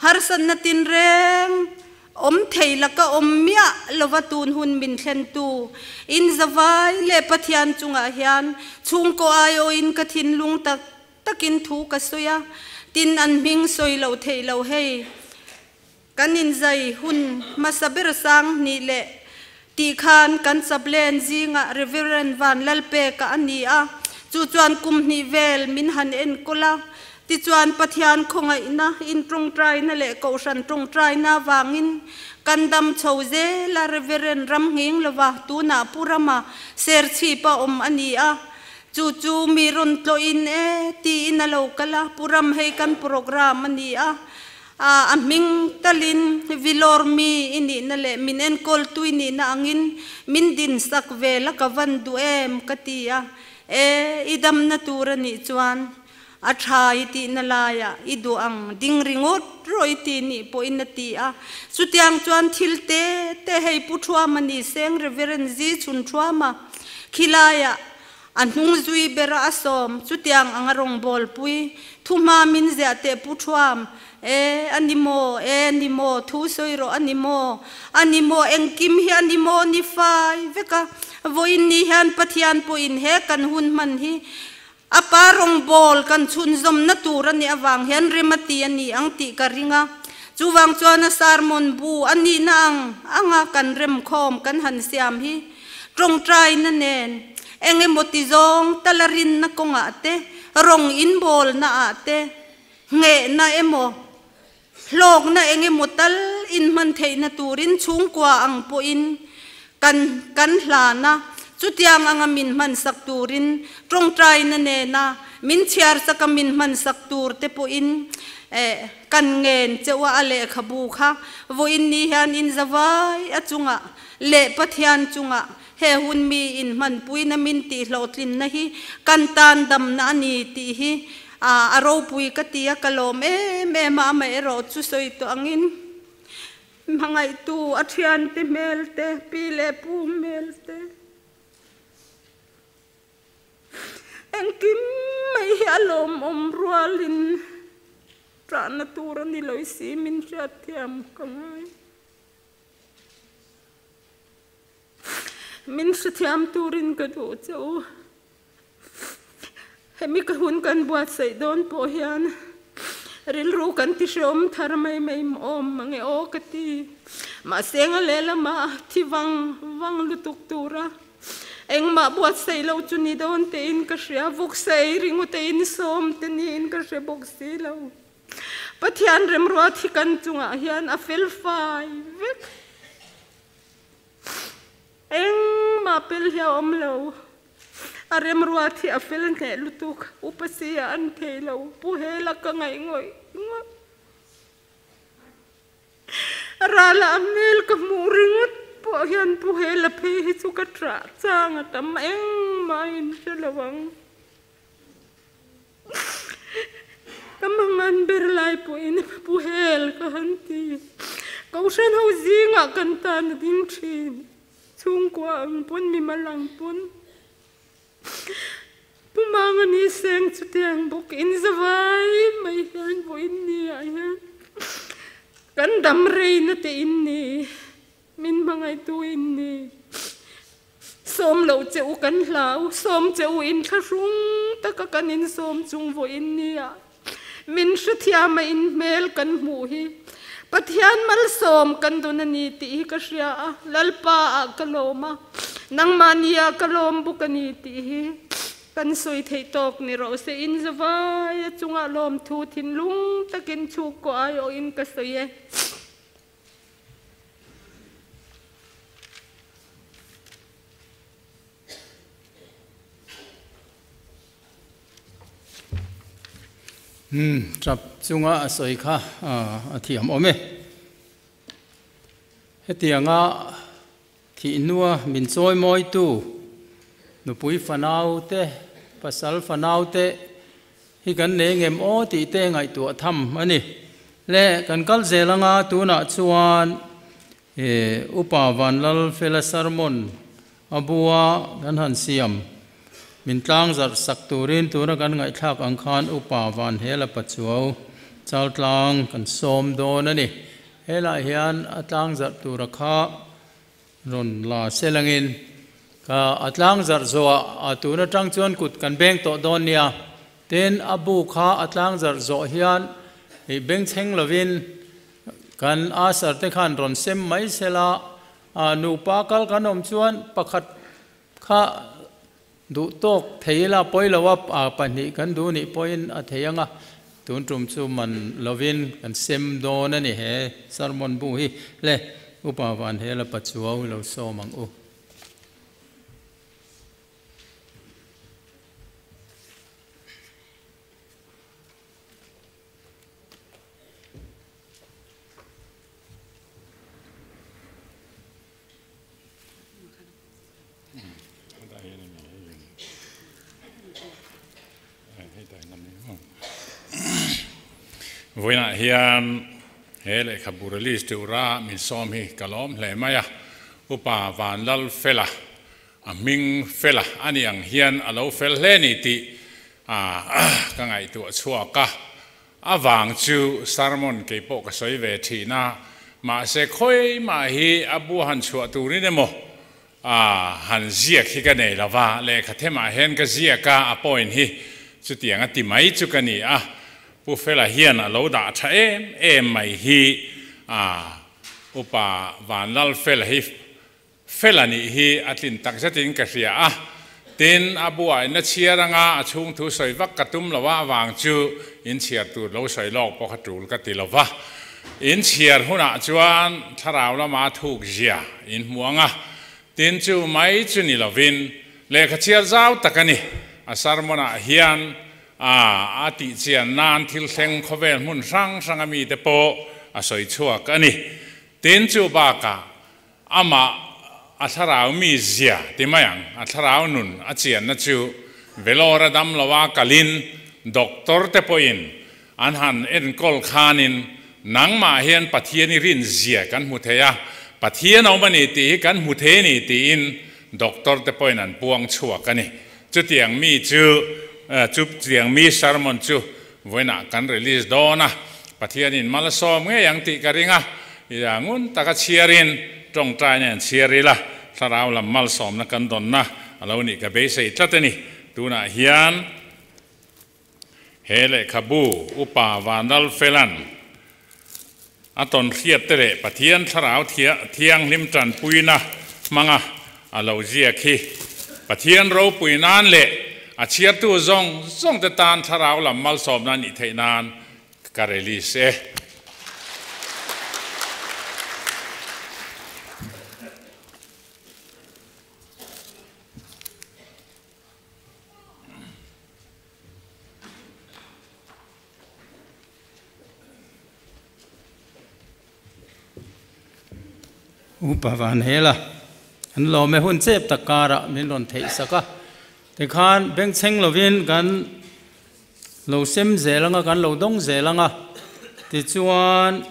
D: harsatna tinreng, Awm thei laka awm miah lova tun hun min thlentu in zavai leh Pathian chungah hian chhungkaw aiawhin ka thinlung tak takin thu ka sawi a, tin an hming sawi loh theih lo hei. Kan inzai hun hmasa ber sang hnih leh tih khan kan chaplain zingah Reverend Van Lalpeka a ni a, chu chuan kum hnih vel min han enkawl a, Tichuan, Pathian khawngaihna, intawngtaina leh Kohhran tawngtaina avangin kan dam chho zel a, Reverend Ramnghing lova tunah Pu Rama Serchhipa awm a ni a, chu chu mi rawn tlawhin e tiin a lo kal a, Pu Ram hei kan program a ni a, a hming talin Vilawr mi i nihna leh min enkawltu i nihna angin min dinsak ve la ka van duh em ka ti a, e i damna tur a nih chuan A tha i tihna laiah i duh ang, ding ringawt rawh i tih nih pawhin a ti a. Chutiang chuan thil te te hei Pu Thuama ni seng Reverend Zi Chhun Thuama khilaiah a hnung zui bera a sawm. Chutiang anga rawngbawlpui thuhma min ziah teh Pu Thuam, E, a ni maw? E, ni maw? Thu sawi rawh a ni maw? A ni maw? Engkim hi a ni maw? Ni fai vek a. Vawiin ni hian Pathian pawhin he kan hun hman hi A pa rawngbawl kan chhunzawmna tur a nih avang hian rem a ti a ni ang tih ka ring a. Chuvang chuan a sermon bu a nihna ang anga kan remkhawm kan han siam hi tawngtaina nen eng emaw ti zawng tala rinna kawngah te, rawng inbawlna ah te, nghehna emaw, hlawkna eng emaw tal inhman theihna turin chhungkua ang pawhin kan kan hlan a, chutiang anga min hmansak turin tawngtaina nena min chhiarsaka min hmansak tur te pawhin eh kan ngen cheuh a, a lehkhabu kha vawiin ni hian inzavai a chungah leh Pathian chungah he hun mi inhmanpuina min tihhlawhtlinna hi kan tan damna a ni tih hi a ropui ka ti a, ka lawm em em a, amaherawh chu sawi tawh angin hmangaihtu a thiante hmel te, pi leh pu hmel te engkim mai hi a lawmawm rualin ṭahna tur a ni lo si min hriatthiam ka ngai. Min hrethiam turin ka duh che u. Hemi ka hun kan buatsaih dawn pawh hian rilru kan ti hreawm thar mai mai awm mange aw ka ti. Mahse nga lehlamah thi vang vang lutuk tura engmah buatsaih loh chu ni dawn tein ka hria, vawksa ei ringawt a insawm te niin ka hre bawk si lo. Pathian remruat hi kan chungah hian a fel fai vek. Engmah pel hi a awm lo. A remruat hi a fel hneh lutuk. Upa si ah an thei lo. Pu Hela ka ngaih ngawih ngawih. Rala a hmel ka hmuh ringawt pawh hian Pu Hela phei hi chu ka ṭah chang a tam. Engmah a inhre lo ang. Ka mangan ber lai pawhin Pu Hel ka han ti. Kohhran ho zingah kan tan a ding thin. Chhungkua ang pawn, mimal ang pawn. Pu Manga ni seng chutiang bawk in zavai mai hian vawiin ni ah hian kan dam reina te in ni, min hmangaihtu in ni. Sawm loh che u kan hlau, sawm che u in thlahrung taka kan insawm chung vawiin nia min hrethiam a in hmel kan hmuh hi Pathian malsawm kan dawn a ni tih hi ka hria a, Lalpa ah ka lawm a, nangmahni ah ka lawm bawk a ni tih hi kan sawi theih tawk ni rawh se. In zavai a chungah lawmthu thinlung takin chhukkaw aiawhin ka sawi e.
A: Umm tap chunga a sawi kha a thiam awm e. Hetianga thih hnua min chawi mawitu nupui fanau te, pasal fanau te hi kan nei ngem aw tih te ngaihtuah tham a ni. Le kan kal zel anga tunah chuan Upa Vanlalfela sermon a bua kan han siam. Min tlang zarh sak turin tuna kan ngaihthlak ang khan Upa Vanhela Pachuau Chaltlang kan sawm dawn a ni. Helaiah hian a tlang zarh tura kha rawn la selangin ka a tlang zarh zawhah a tun atang chuan kut kan beng tawh dawn nia. Tin, a bu kha a tlang zarh zawh hian ih bengchheng lovin kan usher te khan rawn sem mai sela a nupa kal kan awm chuan pakhat kha duh tawk thei ila pawi lo a, pahnih kan duh nih pawhin a thei ang a, tun tum chu man lovin kan sem dawn a ni he sermon bu hi le Upa Vanhela Pachuau lo sawm ang u.
E: Vawiinah hian he lehkhabu release tura min sawm hi ka lawm hle mai a, Upa Vanlalfela a hming fela a ni ang hian a lo fel hle ni tih ka ngaihtuah chhuak a. A vang chu sermon kei pawh ka sawi ve thin a, mahse khawi mah hi a bu han chhuah turin emaw han ziak hi ka nei lo va, lehkha themah hian ka ziak a, a point hi chutiang a ti mai chu ka ni a, Pu Fela hian a lo dah tha em em mai hi Upa Vanlalfela hi Fel a nih hi a tlin tak zetin ka hria a, tin a buaina chhiar anga a chhung thu sawi vak ka tum lo a avang chu in chhiar tur lo sawi lawk pawh kha tul ka ti lo va. In chhiar hunah chuan thlarau lama thuk zia in hmu ang a, tin chu mai chu ni lovin lehkha chhiar zau tak a ni. A sermon ah hian a a tih chian nan thil thleng khawvel hmun hrang hrang a mite pawh a sawi chhuak a ni. Tin chu bakah Amah a thlarau mi zia ti mai ang, a thlarau nun a chianna chu Vellore dam loa kalin doctor te pawhin an han enkawl khanin nangmah hian Pathian i rin zia kan hmu thei a, Pathian a awm a ni tih hi kan hmu thei a ni tiin doctor te pawhin an puang chhuak a ni. Chutiang mi chu chutiang mi sermon chu Vawiinah kan release dawn a, Pathianin mal a sawm ngei ang tih ka ring a, i ngun taka chhiarin tawngtai nen chhiar ila, thlarau lam malsawmna kan dawnna a lo nih ka beisei tlat a ni. Tunah hian he lehkhabu Upa Vanlalfela'n a tawn hriat te leh Pathian thlarau thianghlim tanpuina hmanga a lo ziak hi Pathian ropui nan leh a chhiartu zawng zawng te tan thlarau lam malsawmna a nih theih nan ka release e.
A: Upa Vanhela an lawm e hun chep tak karah min rawn theih sak a, tikhan bengchheng lovin kan lo sem zel anga kan lo dawng zel anga tichuan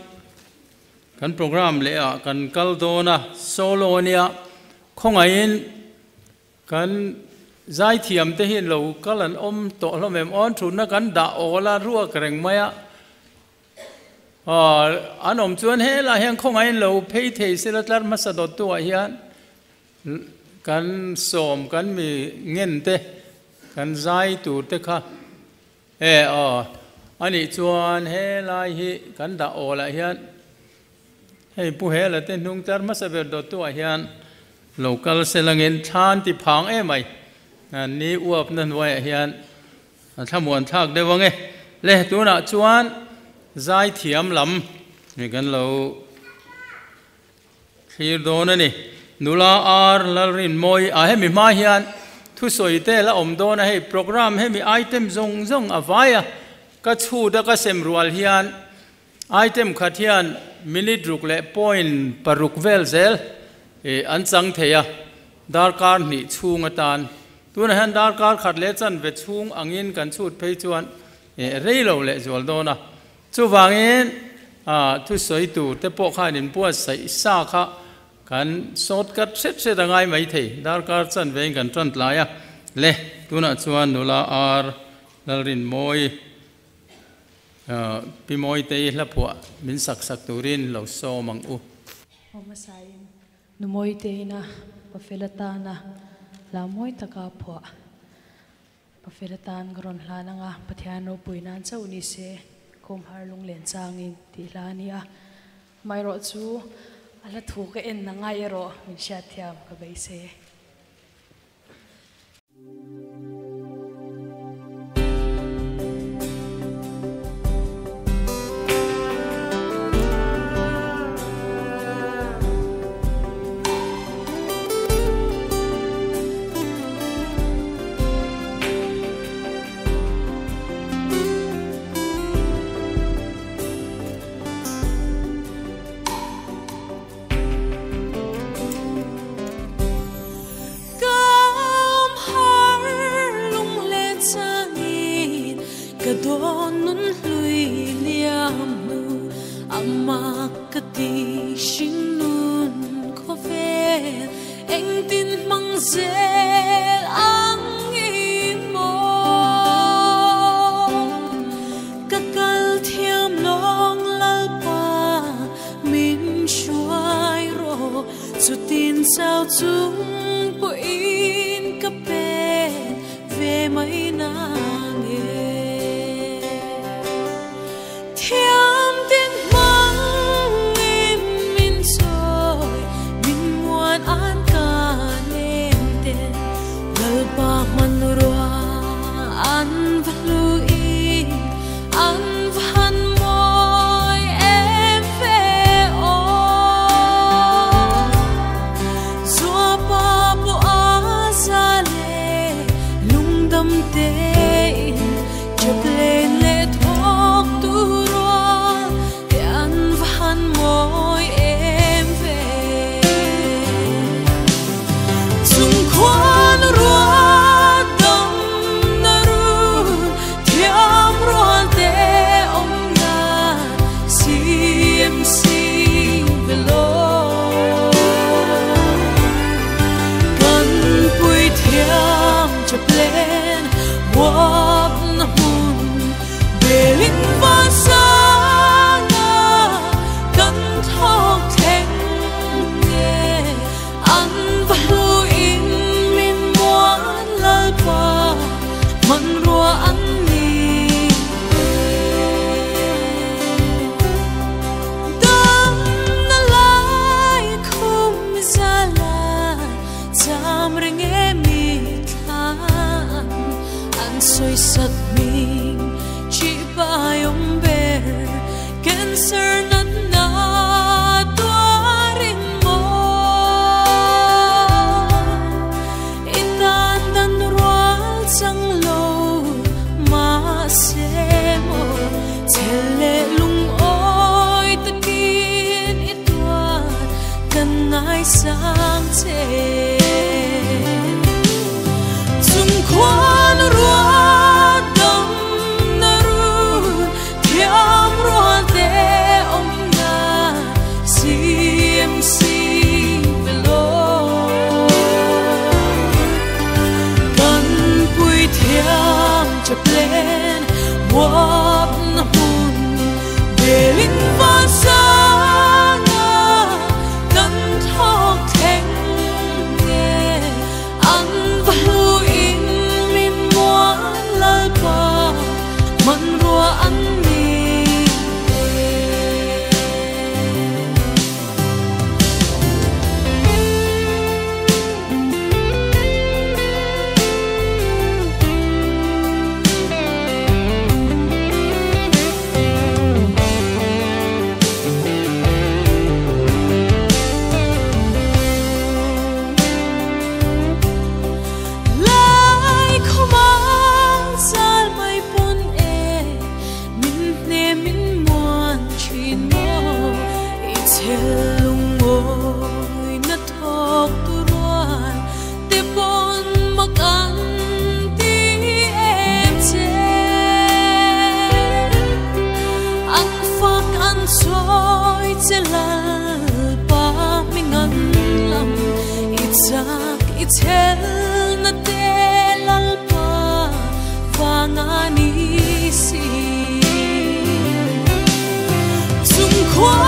A: kan program leh ah kan kal dawn a solo ania khawngaihin Kan zaithiam te hi lo kal an awm tawh hlawm em? Awn thutna kan dah awl a, ruak reng mai a. Aw, an awm chuan helaiah hian khawngaihin lo phei thei sela tlar hmasa dawttu ah hian Kan sawm kan mi ngen te kan zai tur te kha e aw anih chuan helai hi kan dah awl ah hian hei pu hela te hnung tlar hmasa ber dawt tu ah hian lo kal se langin thlan ti phang em mai ni uap na hnuai ah hian a thlamuan thlak deuh ang e le tunah chuan zai thiam lam mi kan lo Thlir dawn a ni. Nula Ar Lalrinmawi a hemi hma hian thusawi te la awm dawn a, hei programme hemi item zawng zawng a vai a, ka chhut a ka sem rual hian item khat hian minute ruk leh point paruk vel zel ih an chang thei a, darkar hnih chhung atan. Tunah hian darkar khat leh chanve chhung angin kan chhut phei chuan ih rei lo leh zual dawn a. Chuvangin thusawi tur te pawh khan inbuatsaih sa kha kan shortcut hret hret a ngai mai thei. Darkar chanvein kan tan tlai a le. Tunah chuan nula Ar Lalrinmawi Pi Mawitei hlaphuah min sak sak turin lo sawm ang u.
F: Aw hmasain Nu Mawiteina Pafel atana hla mawi taka phuah. Pafel atan ka rawn hlan anga Pathian ropui nan chauh ni se Khawmhar lunglen changin tih hla a ni a. Amaherawh chu a hla thu ka en na ngai erawh min hriatthiam ka beisei.
G: Chhelna te Lalpa vanga ni si. Chung khua